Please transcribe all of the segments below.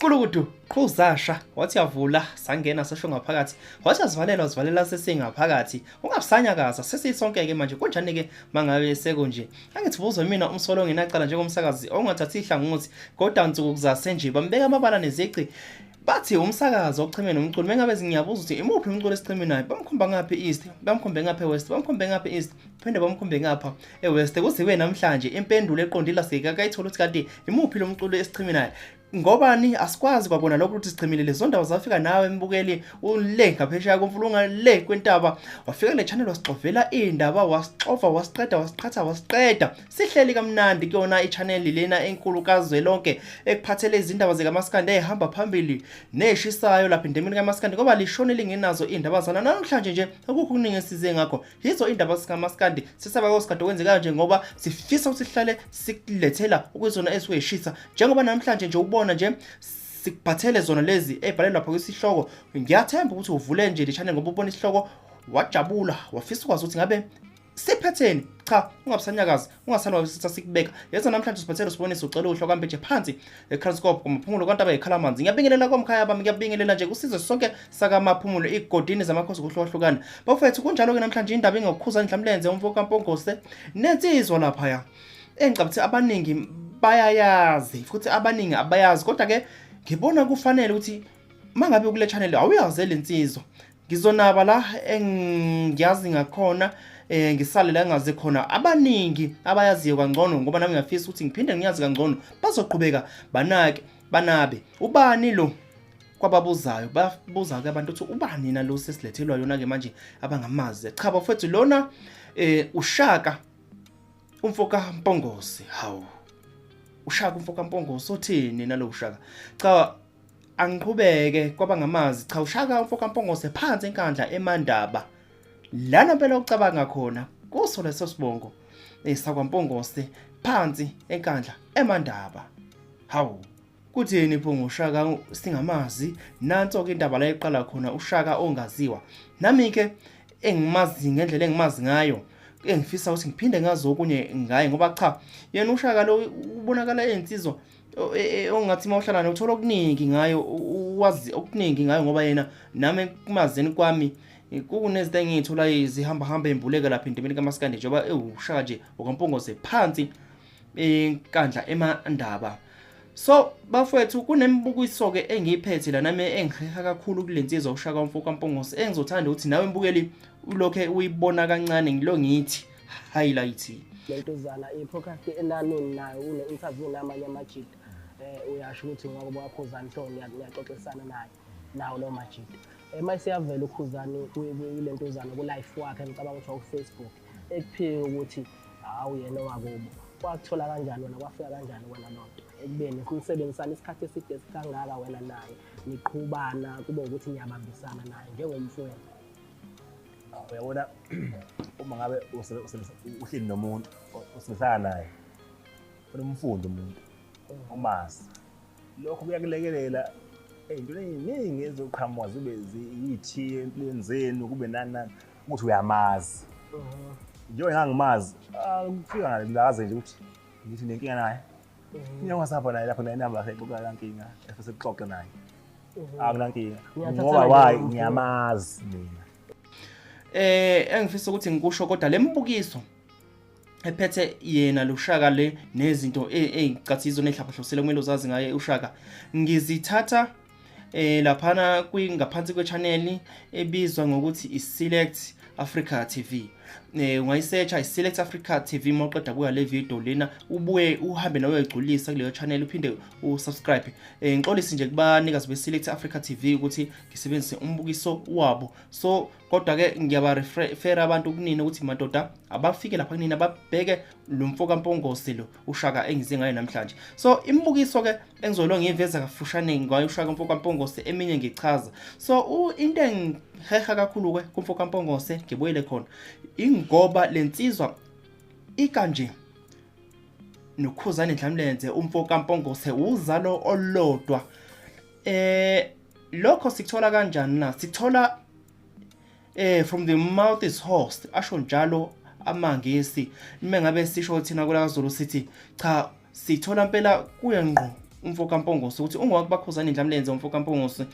Kulukudu qhuzasha wathi yavula sangena sasho ngaphakathi wathi azivalela wazivalela sesingaphakathi ungabusanyakaza sesisonke ke manje kunjani ke mangabe sekunje angithi buzwe mina umsolo ongenacala njengomsakazi ongathathi ihlangothi kodwa nsuku kuzase nje bambeka amabala nezici bathi umsakazi ocheme nomculo mengabe ngiyabuza ukuthi imuphi umculo esicheme naye bamkhomba ngaphi east bamkhombe ngaphi west bamkhombe ngaphi east phinde bamkhombe ngapha ewest kuziwe namhlanje impendulo eqondile asikakayithola ukuthi kanti imuphi lo mculo esicheme naye ngobani asikwazi kwakona lokho ukuthi sichimile lezo ndawo zafika nawe mbukeli ule ngaphesheya komfulunga le kwentaba wafika kule channel wasixovela iy'ndaba wasixova wasiqeda wasiqhatha wasiqeda sihleli kamnandi kuyona i-channel lena enkulu kazwelonke ekuphathele izindaba zikamaskandi ey'hamba phambili neshisayo lapha endemeni kamaskandi ngoba lishone lingenazo iy'ndaba zana namhlanje nje akukho okuningi esize ngakho yizo indaba zikamaskandi sisaba kosigade kwenzeka nje ngoba sifisa ukuthi sihlale sikulethela okuyizona ezikuyishisa njengoba namhlanje nje ubona nje sikuphathele zona lezi ebhalelwa lapha kwisihloko ngiyathemba ukuthi uvule nje le channel ngoba ubona isihloko wajabula wafisa ukwazi ukuthi ngabe siphetheni cha ungabusanyakazi ungasana wasitha sikubeka yeza namhlanje siphathele sibonise ucela uhlo kambe nje phansi eCranscorp kumaphumulo kwantaba yekhala amanzi ngiyabingelela komkhaya bami ngiyabingelela nje kusizwe sonke sakamaphumulo igodini zamakhosi kuhlukahlukana bafethu kunjalo ke namhlanje indaba ingokukhuza indlamlenze umfo kaMpongose nensizwa lapha ya engicabuthi abaningi bayayazi futhi abaningi abayazi kodwa ke ngibona kufanele ukuthi mangabe kule channel awuyazi lensizwa ngizonaba la engiyazi ngakhona eh ngisale la engazi khona abaningi abayaziyo kangcono ngoba nami ngiyafisa ukuthi ngiphinde ngiyazi kangcono bazoqhubeka banake banabe ubani lo kwababuzayo babuza ke abantu ukuthi ubani na lo sesilethelwa yona ke manje abangamazi cha bafethu lona eh ushaka umfoka Mpongose hawu ushaka umfoka Mpongose uthini nalo ushaka cha angiqhubeke kwabangamazi cha ushaka umfoka Mpongose phansi enkandla emandaba lana phela ucabanga khona kuso leso sibongo esakwaMpongose phansi enkandla emandaba hawu kuthini pho ngoshaka singamazi nanso ke indaba la iqala khona ushaka ongaziwa nami ke engimazi ngendlela engimazi ngayo engifisa ukuthi ngiphinde ngazi okunye ngaye ngoba cha yena ushaka lo ubonakala eyensizwa e, e, ongathi uma uhlala naye uthola okuningi ngayo wazi okuningi ngayo ngoba yena nami ekumazini kwami kunezinto engiyithola zihamba hamba embuleka lapha endimeni kamaskandi njengoba ewushaka nje okaMpungose phansi enkandla emandaba so bafowethu kunemibukiso ke engiyiphethe la nami engiheha kakhulu kulensizwa ushaka umfo kaMpungose engizothanda ukuthi nawe mbukeli ulokhe uyibona kancane ngilo ngithi highlight lentozana i-podcast enanini nayo une-interview namanye amajita um uyasho ukuthi ngoba wakhuzani so niyaxoxisana naye nawo lawo majita um uma siyavela ukhuzani kulentozana ku-life wakhe ngicabanga ukuthi waku-Facebook ekuphike ukuthi hawu yena owakubo wakuthola kanjani wena kwafika kanjani wena loo nto ekubeni nisebenzisana isikhathi eside esikangaka wena naye niqhubana kube ukuthi niyabambisana naye njengomfowenu uyabona uma ngabe uhleli nomuntu usebenzisana naye ufuna umfunde umuntu umazi lokho kuyakulekelela ey'ntweni ey'ningi ezizoqhamuka zibe ziyithiye empilweni zenu kube nani nani ukuthi uyamazi njengoba ngangimazi kufika ngalaze nje ukuthi ngithi nenkinga naye ngiyakwasapha naye lapho naye inamba yakhe kankinga efese kuxoxe naye akunankinga ngoba why ngiyamazi mina eh engifisa ukuthi ngikusho kodwa lembukiso ephethe yena lushaka le nezinto ey'cathizo nezihlaphahlosile kumele uzazi ngaye ushaka ngizithatha eh laphana kwingaphansi kwe-channel ebizwa ngokuthi i-Select Africa TV eh ungayisearcha i-Select Africa TV uma uqeda kuya le video lena ubuye uhambe nawe uyigculisa kuleyo channel uphinde usubscribe eh ngixolise nje kubanikazi be-Select Africa TV ukuthi ngisebenzise umbukiso wabo so kodwa ke ngiyabarefera abantu kunini ukuthi madoda abafike lapha kunini ababheke lo mfo kaMpongose lo ushaka engize ngayo namhlanje so imibukiso ke engizolo ngiyiveza kafushane ngayo ushaka umfo kaMpongose eminye ngichaza so into engiheha kakhulu ke kumfo kaMpongose ngibuyele khona ingoba lensizwa ikanje nokhuzane Ndlamlenze umfo kaMpongose uzalo olodwa eh lokho sikuthola kanjani na sikuthola eh from the mouth is host asho njalo amangisi uma ngabe sisho thina kula kaZulu sithi cha sithola impela kuye ngqo umfo kaMpungose ukuthi ungowakubaKhuzani Indlamlenze umfo kaMpungose.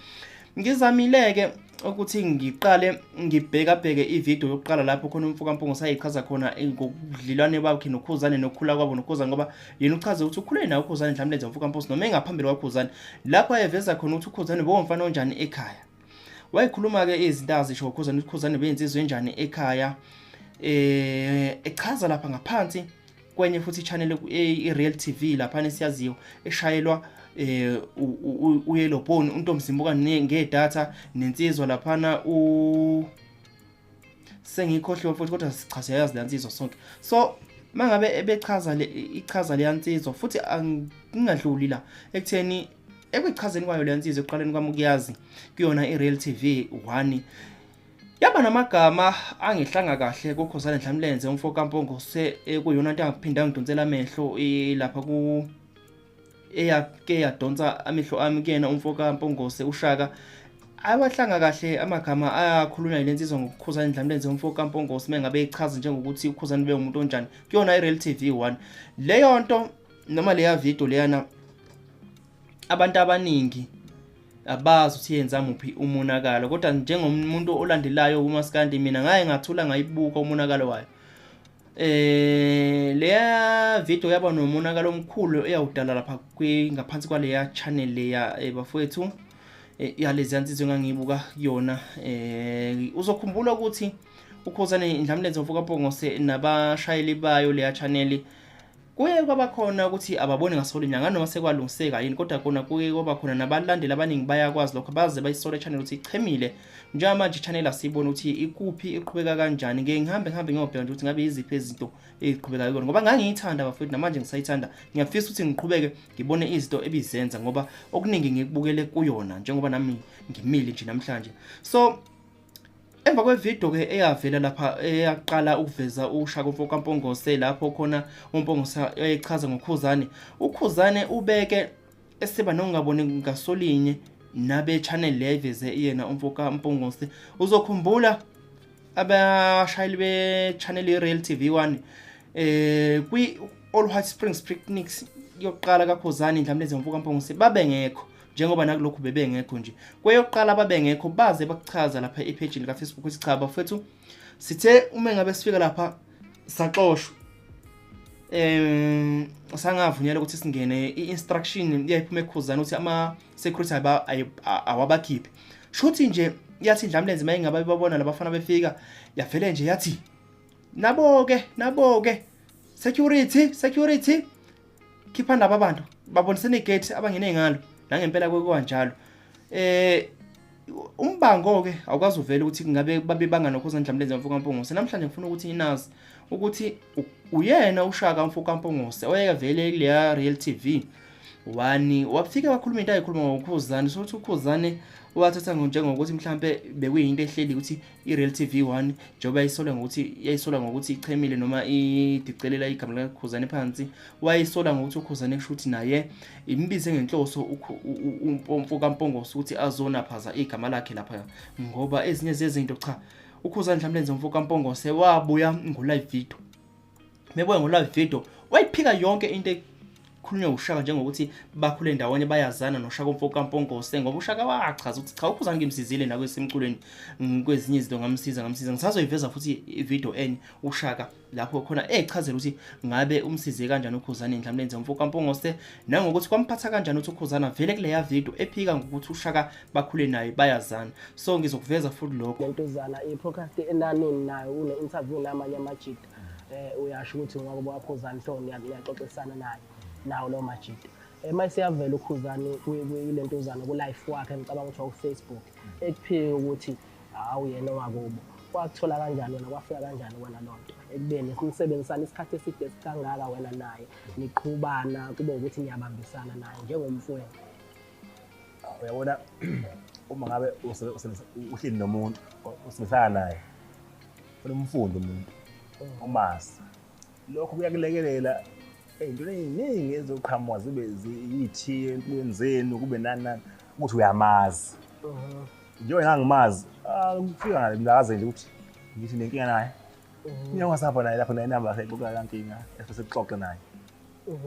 Ngizamile-ke ukuthi ngiqale ngibhekabheke ividiyo yokuqala lapho khona umfo kaMpungose ayichaza khona ngobudlelwane bakhe noKhuzani nokukhula kwabo noKhuzani, ngoba yena uchaze ukuthi ukhule naye uKhuzani Indlamlenze umfo kaMpungose noma engaphambili kwaKhuzani, lapho ayeveza khona ukuthi uKhuzani bewumfana onjani ekhaya. Wayekhuluma-ke izinto azisho ngoKhuzani, uKhuzani beyinsizwa enjani ekhaya, echaza lapha ngaphansi kwenye futhi i-channel i-Real TV laphana esiyaziyo eshayelwa uYellow Bone uNtomzimbuka ngedatha nensizwa laphana sengikhohliwe futhi, kodwa cha siyayazi le nsizwa sonke. So mangabe ebechaza le ichaza le nsizwa futhi angingadluli la ekutheni ekuyichazeni kwayo le nsizwa ekuqaleni kwami ukuyazi kuyona i-Real TV 1 yaba namagama angehlanga kahle kuKhuzani Ndlamlenze umfo kaMpungose, kuyona into angaphinda ngidonsela amehlo lapha ku eyake yadonsa amehlo ami kuyena umfo kaMpungose uShaka. Awahlanga kahle amagama ayakhulunywa lensizwa ngokuKhuzani Ndlamlenze umfo kaMpungose mengabe echaza njengokuthi uKhuzani ube umuntu onjani kuyona i-Real TV 1. Leyo nto noma leya video leyana abantu abaningi abazi ukuthi yenza muphi umonakalo, kodwa njengomuntu olandelayo kumaskandi mina ngaye ngathula ngayibuka umonakalo wayo. Leya video yaba nomonakalo omkhulu eyawudala lapha ngaphansi kwaleya channel leya bafowethu yalezi nsizwa engangiyibuka kuyona. Uzokhumbula ukuthi uKhuzani Ndlamlenze umfo kaMpungose nabashayeli bayo leya channel kuye kwaba khona ukuthi ababoni ngasolinye noma sekwalungiseka yini, kodwa kona kuye kwaba khona nabalandeli abaningi bayakwazi lokho, baze bayisole channel ukuthi ichemile. Njengamanje channel asiyibona ukuthi ikuphi, iqhubeka kanjani. Ngeke ngihambe ngiyobheka nje ukuthi ngabe yiziphi izinto eziqhubekayo kuyona, ngoba ngangiyithanda bafowethu namanje ngisayithanda. Ngiyafisa ukuthi ngiqhubeke ngibone izinto ebizenza, ngoba okuningi ngikubukele kuyona njengoba nami ngimile nje namhlanje. So emva kwevidiyo ke eyavela lapha eyaqala ukuveza uShaka umfo kaMpungose, lapho khona uMpungose echaza ngoKhuzani, uKhuzani ubeke esiba nokungaboni ngasolinye nabe channel leveze yena umfo kaMpungose. Uzokhumbula abashayeli be channel i-Real TV 1 kwi All White Springs Picnics yokuqala kaKhuzani Ndlamlenze umfo kaMpungose babengekho, njengoba nakulokhu bebengekho nje. Kweyokuqala babengekho, baze bakuchaza lapha ephejini kaFacebook ukuthi cha bafethu, sithe uma ngabe sifika lapha saxoshwa, sangavunyelwa ukuthi singene. I-instruction iyayiphuma eKhuzani ukuthi ama security awabakhiphe. Shuthi nje yathi Ndlamlenze mayingabe babona labafana befika, yavele nje yathi nabo ke security khipha laba bantu babonisene igate abangene ngalo. Nangempela kwenjalo. Umbango ke awukwazi uvela ukuthi kungabe babebanga noKhuzani Ndlamlenze umfo kaMpungose. Namhlanje ngifuna ukuthi inazi ukuthi uyena uShaka umfo kaMpungose oyekavele kuleya Real TV 1 wafika wakhuluma into ayikhuluma ngoKhuzani. So ukuthi uKhuzani wathatha njengokuthi mhlambe bekuyinto ehleli ukuthi i-Real TV 1 njengoba yayisola ngokuthi ichemile noma idicelela igama likaKhuzani phansi, wayisola ngokuthi uKhuzani kusho ukuthi naye imbize ngenhloso umfo kaMpungose ukuthi azonaphaza igama lakhe lapha, ngoba ezinye zezinto cha uKhuzani Ndlamlenze umfo kaMpungose wabuya ngo-live video. Mebuya ngo-live video wayiphika yonke into khulunywa uShaka njengokuthi bakhule ndawonye bayazana noShaka umfo kaMpungose, ngoba uShaka wachaza ukuthi cha uKhuzani ngimsizile nakwesemculweni kwezinye izinto ngamsiza. Ngisazoyiveza futhi ivideo enye uShaka lapho khona echazela ukuthi ngabe umsize kanjani uKhuzani Ndlamlenze umfo kaMpungose, nangokuthi kwamphatha kanjani ukuthi uKhuzani vele kuleya video ephika ngokuthi uShaka bakhule naye bayazana. So ngizokuveza futhi lokho. Lentozana i-podcast enanini nayo une-interview namanye amajita, uyasho ukuthi ngoba waKhuzani so niyaxoxisana naye nawo lo majita. Mayisiyavela uKhuzani kulentozana ku live wakhe ngicabanga ukuthi ku Facebook ekuphike ukuthi hawu yena wakubo. Wakuthola kanjani wena, kwafika kanjani wena lonto ekubeni sinisebenzisana isikhathi eside esikangaka wena naye niqhubana kube ukuthi niyabambisana naye njengomfowenu? Uyabona uma ngabe uhleli nomuntu usebenzisana naye, umfunde umuntu umazi, lokho kuyakulekelela ey'ntweni ey'ningi ezizoqhamuka zibe ziyithiye empilweni zenu, kube nani nani ukuthi uyamazi. Njengoba ngangimazi, kufika ngalaze nje ukuthi ngithi nenkinga naye. Mina ngasahamba naye lapho naye inamba sayixoxa kankinga, esese sixoxe naye.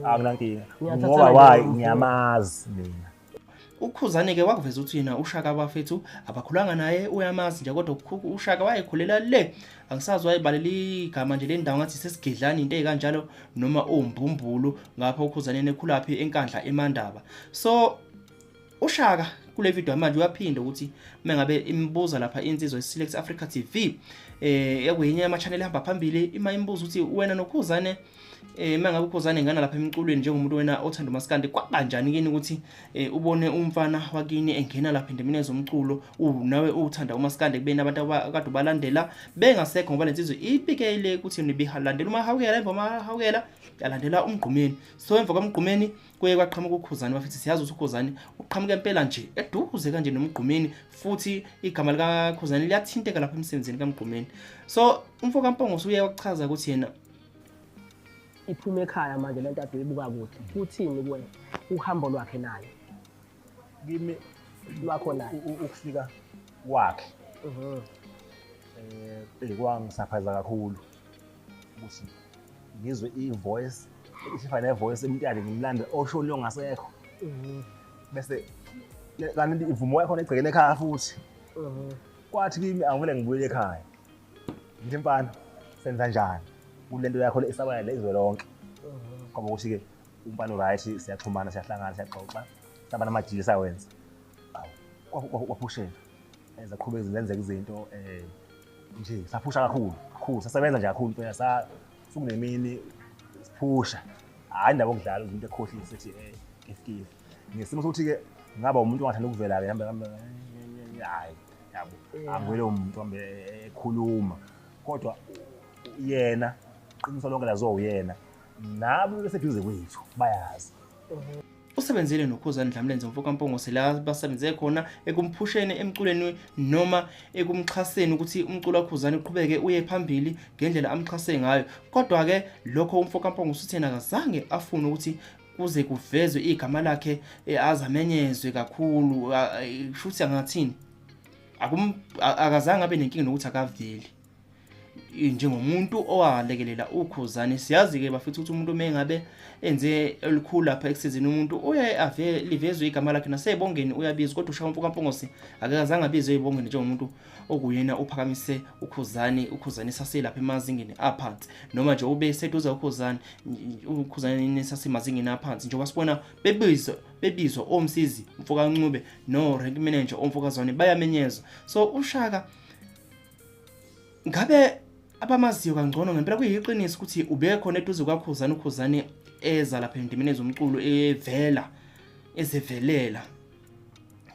Akunankinga. Ngoba why ngiyamazi mina. UKhuzani ke wakuveza ukuthi yena uShaka bafethu abakhulanga naye uyamazi nje, kodwa uShaka wayekhulela le, angisazi wayebalela igama nje lendawo ngathi sesigidlana into ezikanjalo noma ombumbulu ngapha uKhuzani ekhulaphi eNkandla eMandaba. So uShaka kule video manje uyaphinda ukuthi mengabe imibuza lapha insizwa iSelect Africa TV ekuyinye yama channel ehamba phambili, ima imibuzo ukuthi wena noKhuzane mangabe uKhuzane ngana lapha emculweni njengomuntu wena othanda umaskandi, kwabanjani kini ukuthi ubone umfana wakini engena lapha endimeni yezomculo, nawe uthanda umaskandi kubeni abantu akade ubalandela bengasekho, ngoba lensizwe ibikele ukuthi nibihalandela uMahawukela, emva uMahawukela yalandela uMgqumeni. So emva kwaMgqumeni kuye kwaqhamuka uKhuzani bafithi. Siyazi ukuthi uKhuzani uqhamuka impela nje eduze kanje noMgqumeni, futhi igama likaKhuzani liyathinteka lapha emsebenzini kaMgqumeni. So umfo kaMpungose uye wakuchaza ukuthi yena iphuma ekhaya manje lento ade uyibuka kude, uthini kuwena uhambo lwakhe naye kimi lwakho naye ukufika kwakhe kwangisurprise kakhulu ukuthi ngizwe i-voice isifana ne-voice emntane ngimlande oshoni ongasekho, bese kanti ivumo yakhona egcekene ekhaya futhi. Kwathi kimi angivele ngibuyele ekhaya ngithi mfana senza njani kulento yakho le isabala le izwe lonke. Ngoba ukuthi-ke umfana right, siyaxhumana, siyahlangana, siyaxoxa, saba namajili sawenza. Kwaphushela zaqhubeka zenzeka izinto nje saphusha kakhulu kakhulu, sasebenza nje kakhulu impela, suku nemini siphusha, hhayi indaba yokudlala izinto ekhohlisa ethi gift. Ngesimo sokuthi-ke ngaba umuntu ongathanda ukuvela-ke hambe hhayi yabo, angivele umuntu hambe ekhuluma, kodwa yena qiniso lonke laziwa uyena, nabo beseduze kwethu bayazi. Usebenzile noKhuzani Dlamlenze umfo kaMpungose la basebenze khona ekumphusheni emculweni noma ekumxhaseni ukuthi umculo kaKhuzani uqhubeke uye phambili ngendlela amxhase ngayo. Kodwa ke lokho umfo kaMpungose uthena akazange afune ukuthi kuze kuvezwe igama lakhe azamenyezwe kakhulu, shuthi angathini, akazange abe nenkinga nokuthi akaveli njengomuntu owalekelela uKhuzani. Siyazi-ke bafethu ukuthi umuntu mengabe enze elikhulu lapha ekusizeni umuntu uye ave livezwe igama lakhe nasebongeni uyabizwa, kodwa uShaka umfo kaMpungose akazange abizwe ebongeni njengomuntu okuyena uphakamise uKhuzani. uKhuzani saselapha emazingeni aphansi, noma nje ube seduze uKhuzani, uKhuzani sasemazingeni aphansi njengoba sibona bebizwa oMsizi umfo kaNcube no rank manager umfo kaZwane bayamenyezwa. So uShaka ngabe abamaziyo kangcono ngempela kuyiqiniso ukuthi ubekhona eduze kwaKhuzani, uKhuzani eza lapha endimeni zomculo evela ezevelela,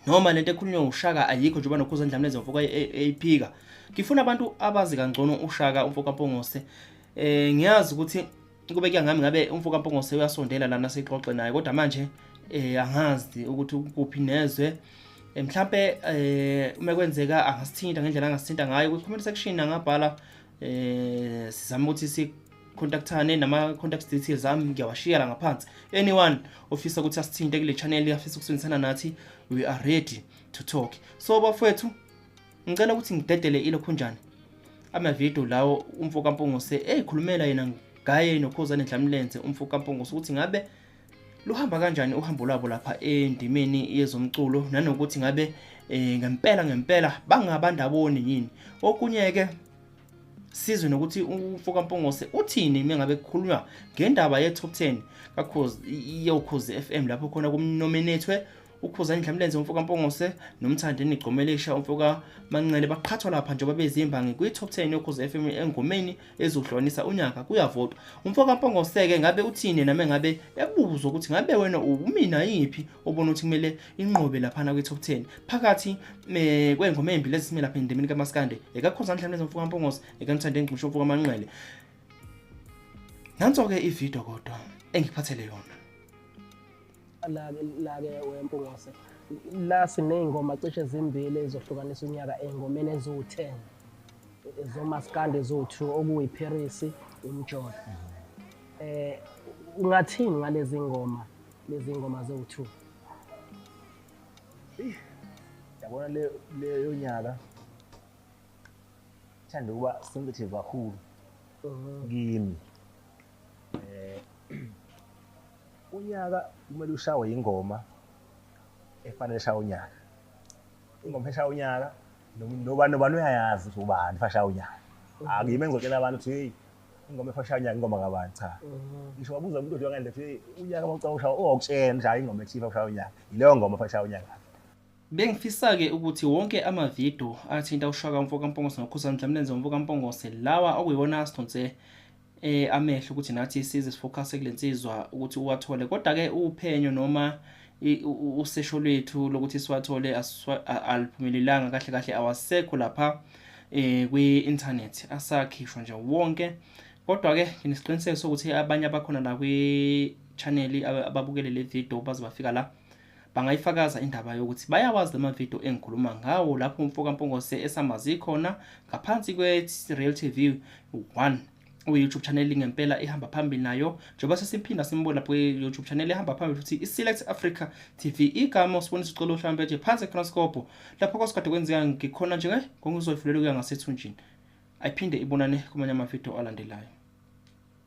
noma lento ekhulunywa uShaka ayikho njengoba noKhuzani Dlamlenze umfo eyiphika. Ngifuna abantu abazi kangcono uShaka umfo kaMpungose. Ngiyazi ukuthi kube kuya ngami ngabe umfo kaMpungose uyasondela lana sixoxe naye, kodwa manje angazi ukuthi kuphi nezwe. Mhlambe uma kwenzeka angasithinta ngendlela angasithinta ngayo kwi comment section, angabhala sizama ukuthi sicontactane, nama contact details ami ngiyawashiya la ngaphansi. Anyone ofisa ukuthi asithinte kule channel, afisa ukusebenzisana nathi, we are ready to talk. So bafowethu ngicela ukuthi ngidedele ilokhunjani ama video lawo umfo kaMpungose eyikhulumela yena ngaye noKhuzani Dlamlenze umfo kaMpungose ukuthi ngabe luhamba kanjani uhambo lwabo lapha endimeni yezomculo, nanokuthi ngabe ngempela ngempela bangabandaboni yini. Okunye ke sizwe nokuthi umfo kaMpungose uthini mengabe kukhulunywa ngendaba ye top 10 kaKhozi yoKhozi FM lapho khona kumnominatwe uKhuzani Dlamlenze umfo kaMpungose noMthandeni Gcomelisha umfo kaManqele, baqhathwa lapha njengoba bezimbangi kwi top 10 yoKhozi FM engomeni ezohlukanisa unyaka, kuyavotwa. Umfo kaMpungose ke ngabe uthini nami ngabe ebuzwa ukuthi ngabe wena umina yiphi obona ukuthi kumele inqobe lapha kwi top 10 phakathi kwengoma ezimbili ezisime lapha endimeni kaMaskande, ekaKhuzani Dlamlenze umfo kaMpungose, ekaMthandeni Gcomelisha umfo kaManqele. Nanso ke ivideo kodwa engiphathele yona. La-ke weMpungose la siney'ngoma cishe ezimbili ezohlukanisa unyaka ey'ngomeni eziwu-10 zomaskandi eziwu-2 okuyiParis umjolo. Ungathini ngalezi ngoma, lezi ngoma ziwu-2? Yabona leyo nyaka ithanda ukuba sensitive kakhulu kimi. Unyaka kumele ushawe ingoma efanele eshawe unyaka. Ingoma eshawe unyaka nobani nobani uyayazi ukuthi ubani fashawe unyaka. Akuyimi engizotshela abantu ukuthi hey, ingoma efashawe unyaka ingoma kabani, cha. Ngisho wabuza umuntu odwa ngale ukuthi unyaka mawucaba ushawa owakutshela nje hayi ingoma ethile ushawe unyaka. Yileyo ngoma efashawe unyaka. Bengifisa-ke ukuthi wonke amavidiyo athinta uShaka umfoka Mpongose noKhuzani Dlamlenze umfoka Mpongose lawa okuyiwona asidonse amehlo ukuthi nathi size sifocus kule nsizwa ukuthi uwathole, kodwa-ke uphenyo noma usesho lwethu lokuthi siwathole aliphumelelanga kahle kahle, awasekho lapha kwi-internet, asakhishwa nje wonke. Kodwa-ke nginesiqiniseko sokuthi abanye abakhona la kwi-channel ababukele le video baze bafika la bangayifakaza indaba yokuthi bayawazi lama video engikhuluma ngawo lapho umfoka Mpongose esamazi khona ngaphansi kwe-Real TV 1 u-YouTube channel ngempela ihamba phambili nayo, njengoba sesiphinda simbona lapho kwi-YouTube channel ehamba phambili futhi i-Select Africa TV. Igama usibonisa ucelo mhlawumbe nje phansi eCrosscope lapho kwasikade kwenzeka ngikhona nje ngongizoyifulela kuya ngasethunjini. Ayiphinde ibonane kumanye amavidiyo alandelayo.